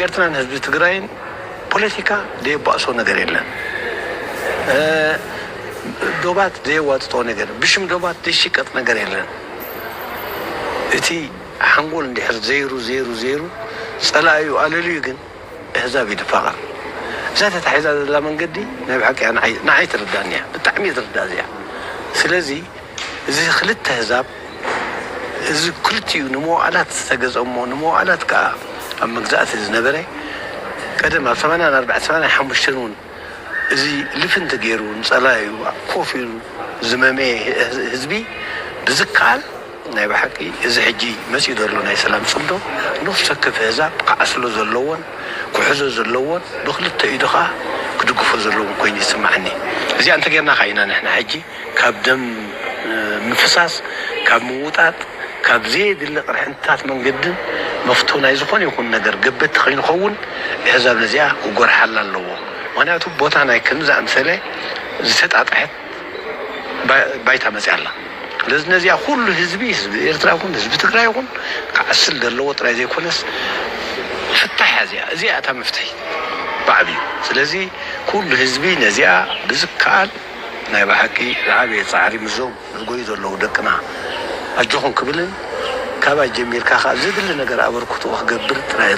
ኤርትራን ህዝቢ ትግራይን ፖለቲካ ዘየባእሶ ነገር የለን። ዶባት ዘየዋጥጦ ነገር፣ ብሽም ዶባት ዘይሽቀጥ ነገር የለን። እቲ ሓንጎል እንድሕር ዘይሩ ዘይሩ ዘይሩ ጸላእዩ ኣለልዩ ግን ኣህዛብ ይድፋቐር። እዛ ተታሒዛ ዘላ መንገዲ ናይ ብሓቂ ንዓይ ትርዳኒ እያ፣ ብጣዕሚ እየ ዝርዳእ እዚኣ። ስለዚ እዚ ክልተ ኣህዛብ፣ እዚ ክልቲኡ ንመዋእላት ዝተገዘ እሞ ንመዋእላት ከዓ ኣብ መግዛእቲ ዝነበረ፣ ቀደም ኣብ ሰማንያን ኣርባዕተ ሰማንያን ሓሙሽተን እውን እዚ ልፍንቲ ገይሩ ንጸላዩ ኮፍ ኢሉ ዝመመየ ህዝቢ ብዝከኣል ናይ ብሓቂ እዚ ሕጂ መፂኡ ዘሎ ናይ ሰላም ፅምዶ ነፍሲ ወከፍ ኣህዛብ ክዓስሎ ዘለዎን ክሕዞ ዘለዎን ብክልተ ኢዱ ከዓ ክድግፎ ዘለዎም ኮይኑ ይስማዓኒ። እዚኣ እንተጌርና ከዓ ኢና ንሕና ሕጂ ካብ ደም ምፍሳስ፣ ካብ ምውጣጥ፣ ካብ ዘየድሊ ቅርሕንትታት መንገድን መፍቶ ናይ ዝኾነ ይኹን ነገር ገበቲ ከይንኸውን ኣህዛብ ነዚኣ ክጎርሓላ ኣለዎ። ምክንያቱ ቦታ ናይ ከምዚ ኣምሰለ ዝተጣጠሐት ባይታ መፅያ ኣላ። ስለዚ ነዚኣ ኩሉ ህዝቢ፣ ህዝቢ ኤርትራ ይኹን ህዝቢ ትግራይ ይኹን ክዓስል ዘለዎ ጥራይ ዘይኮነስ ፍታሕ እያ እዚኣ። እዚኣ እታ መፍትሒ ብዓብዩ። ስለዚ ኩሉ ህዝቢ ነዚኣ ብዝከኣል ናይ ብሓቂ ዝዓበየ ፃዕሪ ምስዞም ዝጎዩ ዘለዉ ደቅና ኣጆኹም ክብልን ካባይ ጀሚርካ ከዓ ዘድሊ ነገር ኣበርክትኡ ክገብር ጥራይ